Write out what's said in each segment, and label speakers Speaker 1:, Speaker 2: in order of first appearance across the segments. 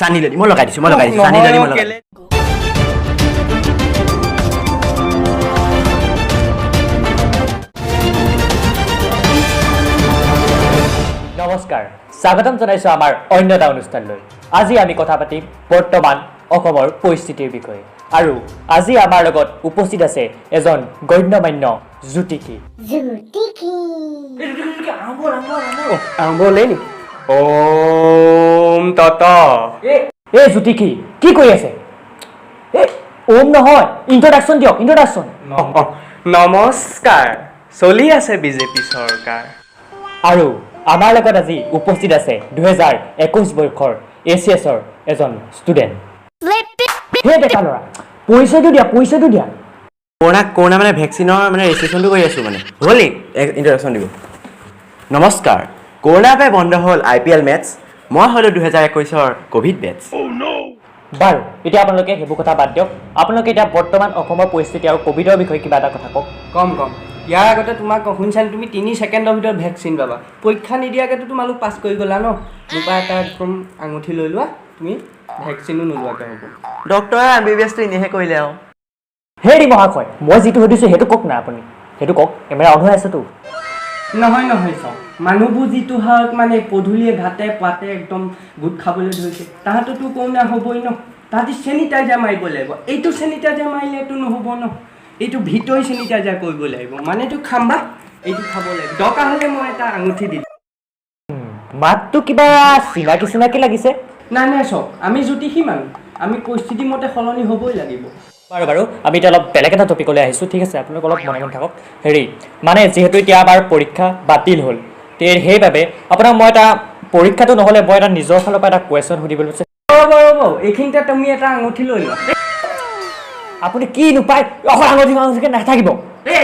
Speaker 1: চানি ললি, মই লগাই দিছোঁ, মই লগাই দিছোঁ। চানি ললি, মই লগাই দিছোঁ।
Speaker 2: নমস্কাৰ, স্বাগতম জনাইছোঁ আমাৰ অন্য এটা অনুষ্ঠানলৈ। আজি আমি কথা পাতিম বৰ্তমান অসমৰ পৰিস্থিতিৰ বিষয়ে আৰু আজি আমাৰ লগত উপস্থিত আছে এজন গণ্যমান্য জ্যোতিষী।
Speaker 3: আৰম্ভ হ'লেই নি? ওম তত।
Speaker 2: এই জ্যোতিষী, কি কৰি আছে? এই ওম নহয়, ইন্ট্ৰডাকশ্যন দিয়ক, ইন্ট্ৰডাকশ্যন।
Speaker 3: নমস্কাৰ, চলি আছে বিজেপি চৰকাৰ।
Speaker 2: আৰু আমাৰ লগত আজি উপস্থিত আছে 2021 বৰ্ষৰ এ চি এছৰ এজন ষ্টুডেণ্ট। হে ডেকা ল'ৰা, পৰিচয়টো দিয়া, পৰিচয়টো দিয়া।
Speaker 1: কৰোণা, কৰোণা মানে ভেকচিনৰ মানে ৰেজিষ্ট্ৰেশ্যনটো কৰি আছোঁ। মানে হ'ল নি ইণ্ট্ৰডাকশ্যন দিব? নমস্কাৰ, কৰোণাৰ বাবে বন্ধ হ'ল আই পি এল মেটচ। মই হ'লোঁ 2021ৰ ক'ভিড বেটছ।
Speaker 2: বাৰু, এতিয়া আপোনালোকে সেইবোৰ কথা বাদ দিয়ক। আপোনালোকে এতিয়া বৰ্তমান অসমৰ পৰিস্থিতি আৰু ক'ভিডৰ বিষয়ে কিবা এটা কথা কওক।
Speaker 3: কম কম, ইয়াৰ আগতে তোমাক কওঁ, শুনিছানে? তুমি 3 ছেকেণ্ডৰ ভিতৰত ভেকচিন পাবা। পৰীক্ষা নিদিয়াকেতো তোমালোক পাছ কৰি গ'লা ন? মোৰ পৰা এটা একদম আঙুঠি লৈ লোৱা তুমি, ভেকচিনো নোলোৱাকৈ হ'ব।
Speaker 1: ডক্টৰে এম বি বি এছটো এনেইহে কৰিলে আৰু।
Speaker 2: হেৰি মহাশয়, মই যিটো সুধিছোঁ সেইটো কওক না। আপুনি সেইটো কওক, কেমেৰা অন হৈ আছেতো।
Speaker 3: নহয় নহয়, চাওক, মানুহবোৰ যিটো হাৰত মানে পদূলিয়ে ঘাটে পাতে একদম গোট খাবলৈ ধৰিছে, তাহাঁততো কৰোণা হ'বই ন? তাহাঁতি চেনিটাইজাৰ মাৰিব লাগিব। এইটো চেনিটাইজাৰ মাৰিলেতো নহ'ব ন? এইটো ভিতৰি চেনিটাইজাৰ কৰিব লাগিব। মানে এইটো খাম্বা, এইটো খাব লাগিব। দৰকাৰ হ'লে মই এটা আঙুঠি দিম।
Speaker 2: মাতটো কিবা চিনাকি চিনাকি লাগিছে।
Speaker 3: নাই নাই, চাওক, আমি জ্যোতিষী মানুহ, আমি পৰিস্থিতি মতে সলনি হ'বই লাগিব।
Speaker 2: বাৰু বাৰু, আমি এতিয়া অলপ বেলেগ এটা টপিকলৈ আহিছোঁ, ঠিক আছে? আপোনালোক অলপ মনে মনে থাকক। হেৰি, মানে যিহেতু এতিয়া আমাৰ পৰীক্ষা বাতিল হ'ল, তে সেইবাবে আপোনাক মই এটা, পৰীক্ষাটো নহ'লে মই এটা নিজৰ ফালৰ পৰা এটা কুৱেশ্যন সুধিবলৈ বিচাৰিছোঁ।
Speaker 3: ৰ'ব ৰ'ব, এইখিনিতে তুমি এটা আঙুঠি লৈ লোৱা।
Speaker 2: আপুনি কি নোপায়, অকল আঙুঠি আঙুঠিকে নাথাকিব।
Speaker 4: এই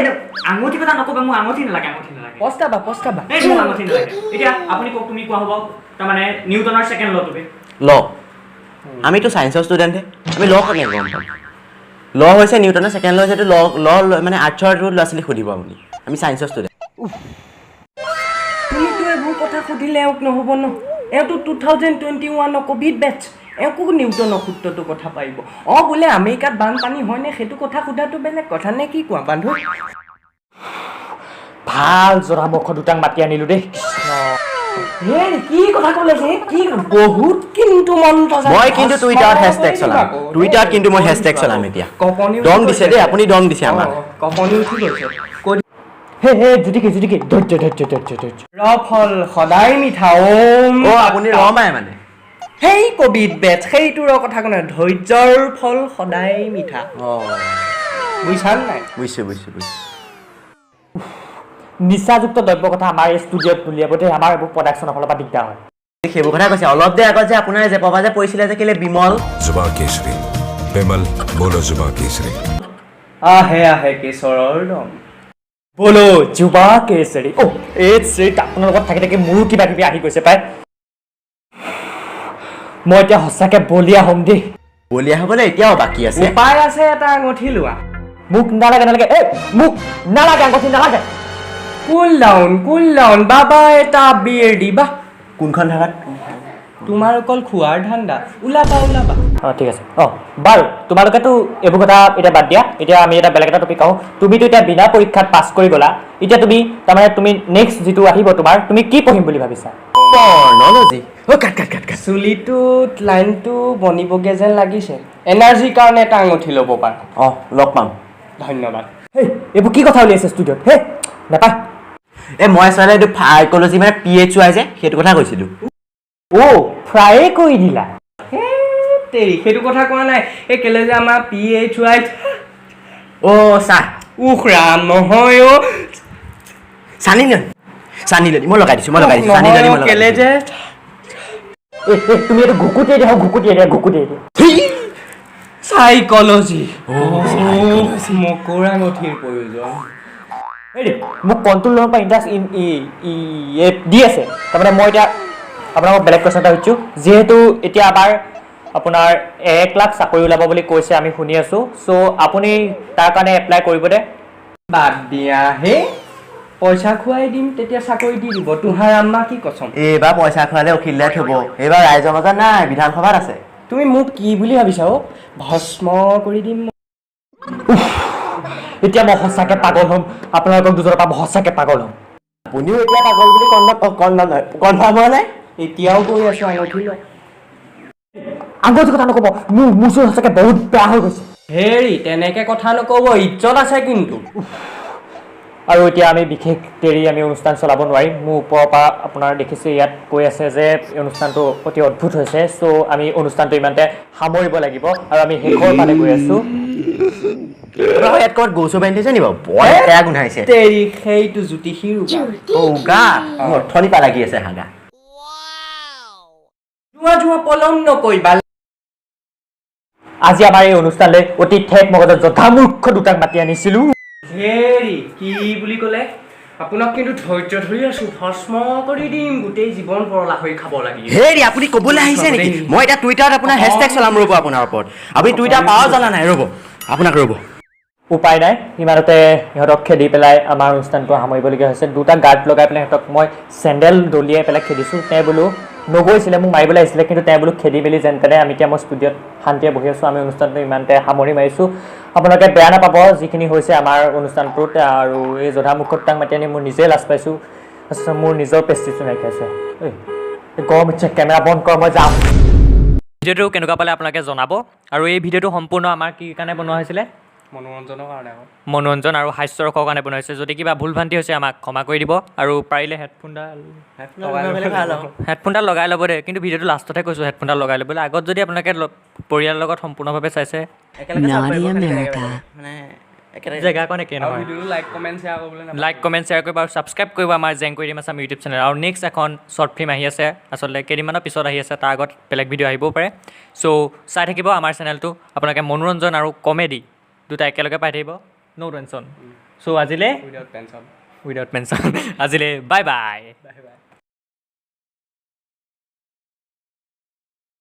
Speaker 4: আঙুঠি কথা নক'বা, মোক আঙুঠি নালাগে, আঙুঠি নালাগে।
Speaker 3: পস্তাবা, পস্তাবা।
Speaker 4: এই মোক আঙুঠি নালাগে। এতিয়া আপুনি কওক, তুমি কোৱা হ'ব, তাৰমানে নিউটনৰ ছেকেণ্ড ল'টোবে।
Speaker 1: ল, আমিতো ছায়েন্সৰ ষ্টুডেণ্টহে, আমি ল কেনেকৈ গম পাম? ল হৈছে নিউটনৰ ছেকেণ্ড ল হৈছে, এইটো ল ল মানে আৰ্টছৰ ল'ৰা ছোৱালীক সুধিব আপুনি, আমি ছায়েন্সৰ ষ্টুডেণ্ট।
Speaker 3: তুমিতো এইবোৰ কথা সুধিলে এওঁক নহ'ব ন? এওঁতো 2021ৰ ক'ভিড বেটছ, এওঁকো নিউটনৰ সূত্ৰটো কথা পাৰিব। অঁ, বোলে আমেৰিকাত বানপানী হয়নে সেইটো কথা সোধাটো বেলেগ কথা নে কি কোৱা বান্ধু?
Speaker 2: ভাল জধামূৰ্খ দুটাক মাতি আনিলোঁ দেই, কৃষ্ণ।
Speaker 3: হে, কি কথা ক'ব লাগিছে? কি বহুত কিন্তু মন্ত্ৰ জানে।
Speaker 1: মই কিন্তু টুইটাৰত হেছটেগ চলাম, টুইটাৰত কিন্তু মই হেছটেগ চলাম এতিয়া।
Speaker 3: কঁপনি উঠি
Speaker 1: দম দিছে
Speaker 3: গৈছে।
Speaker 1: দেই, আপুনি দম দিছে আমাক।
Speaker 3: অ, কঁপনি উঠি গৈছে, কৈ।
Speaker 2: হে হে জ্যোতিষী, জ্যোতিষী, ধৈৰ্য, ধৈৰ্য, ধৈৰ্য, ধৈৰ্য।
Speaker 3: ৰ ফল সদায় মিঠা, ওম।
Speaker 1: অ', আপুনি ৰ মাৰে মানে।
Speaker 3: সেই ক'ভিড বেটছ, সেইটোৰ কথা কোৱা নাই। ধৈৰ্যৰ ফল সদায় মিঠা।
Speaker 1: অঁ।
Speaker 3: বুজিছা নাই?
Speaker 1: বুজিছোঁ, বুজিছোঁ, বুজিছোঁ।
Speaker 2: নিচাযুক্ত দ্ৰব্য কথা আমাৰ এই ষ্টুডিঅ'ত উলিয়াব দেই, আমাৰ এইবোৰ প্ৰডাকশ্যনৰ ফালৰ পৰা দিগদাৰ হয়।
Speaker 1: সেইবোৰ কথা কৈছে, অলপ দেৰি আগত যে আপোনাৰ জেপৰ পৰা যে পৰিছিলে যে কেলে বিমল।
Speaker 5: जुबा केसरी विमल, बोलो जुबा केसरी।
Speaker 3: আহে আহে কেশৰৰ দম।
Speaker 2: বলো যুৱা কেশৰী। অ' এই চেট, আপোনাৰ লগত থাকি থাকি মোৰো কিবা কিবি আহি গৈছে পাই। মই এতিয়া সঁচাকে বলিয়া হ'ম দেই।
Speaker 1: বলিয়া হ'বলৈ এতিয়াও বাকী আছে।
Speaker 3: উপায় আছে, এটা আঙুঠি লোৱা।
Speaker 2: মোক নালাগে, নালাগে, এই মোক নালাগে, আঙুঠি নালাগে।
Speaker 3: কুল ডাউন, কুল ডাউন বাবা, এটা বিয়েৰ দিবা।
Speaker 1: কোনখন ধাৰাত?
Speaker 3: তোমাৰ অকল খোৱাৰ ধান্দা। ওলাবা, ওলাবা।
Speaker 2: অঁ, ঠিক আছে। অঁ, বাৰু, তোমালোকেতো এইবোৰ কথা এতিয়া বাদ দিয়া। এতিয়া আমি এটা বেলেগ এটা টপিক আহোঁ। তুমিতো এতিয়া বিনা পৰীক্ষাত পাছ কৰি গ'লা। এতিয়া তুমি তাৰমানে তুমি নেক্সট যিটো আহিব তোমাৰ, তুমি কি পঢ়িম বুলি ভাবিছা?
Speaker 1: পৰ্ণলজি। অ', কাট কাট কাট কাট।
Speaker 3: চুলিটোত লাইনটো বনিবগৈ যেন লাগিছে। এনাৰ্জিৰ কাৰণে এটা আঙুঠি ল'ব পাৰা।
Speaker 1: অঁ, লগ পাম।
Speaker 3: ধন্যবাদ।
Speaker 2: হেই, এইবোৰ কি কথা উলিয়াইছে ষ্টুডিঅ'ত? হে, নাপায়।
Speaker 1: এই মই আচলতে এইটো চাইকলজি মানে পি এইচ ৱাই যে, সেইটো কথা কৈছিলোঁ।
Speaker 2: অ', ফ্ৰায়ে কৰি দিলা।
Speaker 3: তেৰি, সেইটো কথা কোৱা নাই। এই কেলে যে আমাৰ পি এইচ ৱাই।
Speaker 1: অ' চাহ।
Speaker 3: উখ ৰাম, নহয় অ'।
Speaker 1: চানি ললি, চানি ললি, মই লগাই দিছোঁ, মই লগাই দিছোঁ। চানি ললি, মই লগাই
Speaker 3: কেলে
Speaker 1: দিছোঁ।
Speaker 3: যে
Speaker 2: এই এই, তুমি এইটো ঘুকুটিয়াই দিয়া, ঘুকুটিয়াই দিয়া, ঘুকুটিয়াই দিয়া।
Speaker 3: চাইকলজি, মকৰ আঙুঠিৰ প্ৰয়োজন।
Speaker 2: হেৰি, মোক কণ্ট্ৰল ৰুমৰ পৰা ইণ্টাৰেষ্ট দি আছে। তাৰমানে মই এতিয়া আপোনাক বেলেগ কুৱেশ্যন এটা সুধিছোঁ। যিহেতু এতিয়া আমাৰ আপোনাৰ 1 লাখ চাকৰি ওলাব বুলি কৈছে, আমি শুনি আছোঁ, চ' আপুনি তাৰ কাৰণে এপ্লাই কৰিব দে?
Speaker 3: বাদ দিয়া হে। পইচা খুৱাই দিম, তেতিয়া চাকৰি দি দিব। তোহাৰ আম্মা কি কচম।
Speaker 1: এইবাৰ পইচা খোৱালে অখিল দাই থ'ব। এইবাৰ ৰাইজৰ মাজত নাই, বিধানসভাত আছে।
Speaker 3: তুমি মোক কি বুলি ভাবিছা অ'? ভস্ম কৰি দিম।
Speaker 2: এতিয়া মই সঁচাকে পাগল হ'ম। আপোনালোকক দুজনৰ পৰা মই সঁচাকে পাগল হ'ম।
Speaker 1: আপুনিও এতিয়া পাগল বুলি কনফাৰ্ম হোৱা নাই?
Speaker 3: এতিয়াও কৈ আছো, আঙুঠি লয়।
Speaker 2: আঙুঠি কথা নক'ব। মোৰ চোন সঁচাকে বহুত বেয়া হৈ গৈছে।
Speaker 3: হেৰি, তেনেকে কথা নক'ব, ইজ্জত আছে কিন্তু।
Speaker 2: আৰু এতিয়া আমি বিশেষ দেৰি আমি অনুষ্ঠান চলাব নোৱাৰিম। মোৰ ওপৰৰ পৰা আপোনাৰ দেখিছে, ইয়াত কৈ আছে যে এই অনুষ্ঠানটো অতি অদ্ভুত হৈছে। চ' আমি অনুষ্ঠানটো ইমানতে সামৰিব লাগিব আৰু আমি শেষৰ ফালে গৈ আছোঁ।
Speaker 1: আপোনালোকৰ ইয়াত ক'ৰবাত গৰু চৰু বান্ধি থৈছে নি বাৰু? বৰ লেতেৰা গোন্ধাইছে।
Speaker 3: তেৰি, সেইটো জ্যোতিষীৰ উগা।
Speaker 1: অ' উগা, মোৰ অথনিৰ পৰা লাগি আছে হাগা।
Speaker 3: যোৱা যোৱা, পলম নকৰিবা।
Speaker 2: আজি আমাৰ এই অনুষ্ঠানলৈ অতি ঠেক মগজত যথামূৰ্খ দুটাক মাতি আনিছিলোঁ।
Speaker 3: হেৰি, কি বুলি ক'লে? আপোনাক কিন্তু ধৈৰ্য ধৰি আছো, ভস্ম কৰি দিম। গোটেই জীৱন বৰলা হৈ খাব লাগিব।
Speaker 1: হেৰি, আপুনি ক'বলৈ আহিছে নেকি? মই এতিয়া টুইটাৰত আপোনাৰ হেছটেগ চলাম, ৰ'ব আপোনাৰ ওপৰত। আপুনি টুইটাৰ পাৱাৰ জ্বলা নাই, ৰ'ব আপোনাক, ৰ'ব।
Speaker 2: উপায় নাই, ইমানতে সিহঁতক খেদি পেলাই আমাৰ অনুষ্ঠানটো সামৰিবলগীয়া হৈছে। দুটা গাৰ্ড লগাই পেলাই সিহঁতক মই চেণ্ডেল দলিয়াই পেলাই খেদিছোঁ। তেওঁ বোলো নগৈছিলে, মোক মাৰিবলৈ আহিছিলে, কিন্তু তেওঁ বোলো খেদি মেলি যেন তেনে আমি এতিয়া মই ষ্টুডিঅ'ত শান্তিয়ে বহি আছোঁ। আমি অনুষ্ঠানটো ইমানতে সামৰি মাৰিছোঁ। আপোনালোকে বেয়া নাপাব যিখিনি হৈছে আমাৰ অনুষ্ঠানটোত। আৰু এই জধামূৰ্খ দুটাক মাতি আনি মোৰ নিজে লাজ পাইছোঁ। আচ্ছা, মোৰ নিজৰ প্ৰেষ্টিজটো নাইকিয়া হৈছে। এই গৰম উঠিছে, কেমেৰা বন্ধ কৰ, মই যাম। ভিডিঅ'টো কেনেকুৱা পালে আপোনালোকে জনাব। আৰু এই ভিডিঅ'টো সম্পূৰ্ণ আমাৰ কি কাৰণে বনোৱা হৈছিলে?
Speaker 3: মনোৰঞ্জনৰ কাৰণে আকৌ।
Speaker 4: মনোৰঞ্জন আৰু হাস্যৰসৰ কাৰণে বনোৱা হৈছে। যদি কিবা ভুল ভ্ৰান্তি হৈছে, আমাক ক্ষমা কৰি দিব। আৰু পাৰিলে হেডফোনডাল হেডফোনডাল লগাই ল'ব দেই। কিন্তু ভিডিঅ'টো লাষ্টতহে কৈছোঁ হেডফোনডাল লগাই ল'বলৈ। আগত যদি আপোনালোকে পৰিয়ালৰ লগত সম্পূৰ্ণভাৱে চাইছে।
Speaker 6: Naughty America.
Speaker 1: মানে একেলগে
Speaker 4: জেগাকণ একে নহয়।
Speaker 3: ভিডিঅ'টো লাইক, কমেণ্ট, শ্বেয়াৰ কৰিবলৈ।
Speaker 4: লাইক, কমেণ্ট, শ্বেয়াৰ কৰিব আৰু ছাবস্ক্ৰাইব কৰিব আমাৰ জেং কৰি দিম আছাম ইউটিউব চেনেল। আৰু নেক্সট এখন শ্বৰ্ট ফিল্ম আহি আছে, আচলতে কেইদিনমানৰ পিছত আহি আছে। তাৰ আগত বেলেগ ভিডিঅ' আহিবও পাৰে। চ' চাই থাকিব আমাৰ চেনেলটো। আপোনালোকে মনোৰঞ্জন আৰু কমেডি দুটা একেলগে পাই থাকিব, ন' টেনশ্যন। চ' আজিলৈ
Speaker 3: উইদাউট টেনশ্যন।
Speaker 4: Without tension. আজিলৈ বাই বাই।
Speaker 3: Bye bye.